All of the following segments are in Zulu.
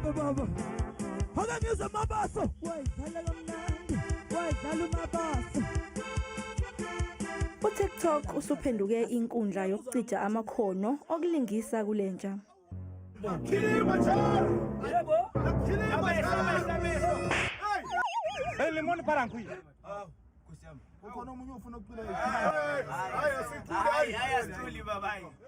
Shembe baba. Ake ngizwe Mabaso. Wayidlala kamnandi, wayidlala uMabaso. UTikTok usuphenduke inkundla yokucija amakhono okulingisa kulentsha.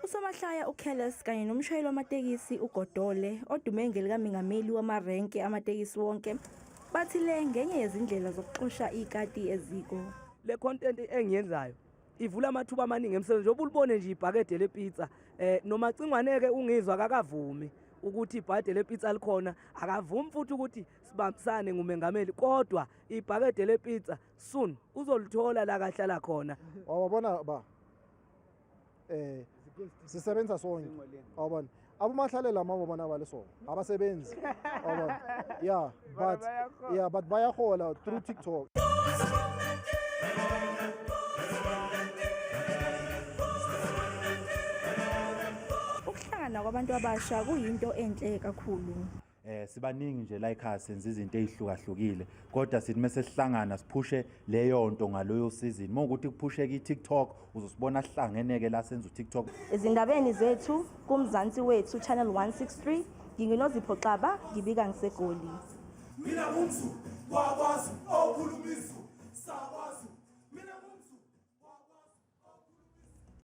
Usomahlaya uCareless kanye nomshayeli wamatekisi uGodole odume ngelikaMengameli wamarenke amatekisi wonke bathi le ngenye yezindlela zokuxosha ikati eziko. Le content engiyenzayo ivula amathuba amaningi emsebenzi njengoba ulibone nje ibhakede lepizza nomacingwane-ke ungizwa akakavumi ukuthi ibhakede lepizza likhona, akavumi futhi ukuthi sibambisane ngumengameli, kodwa ibhakede lepizza soon uzolithola la kahlala khona. Wabona ba sisebenza sonke, wabona abomahlalela mabo bona ba le sona abasebenzi, wabona. Yeah, but bayahola through TikTok. Ukuhlangana kwabantu abasha kuyinto enhle kakhulu. Sibaningi nje la ekhaya, senza izinto ezihlukahlukile, kodwa sithi mase sihlangana siphushe leyo nto ngaloyo season. Mawukuthi kuphusheka i-TikTok, uzosibona sihlangeneke la senza u-TikTok. Ezindabeni zethu kuMzansi Wethu Channel 163, nginguNozipho Xaba, ngibika ngiseGoli. Mina ngumZulu wakwazi okhuluma isiZulu.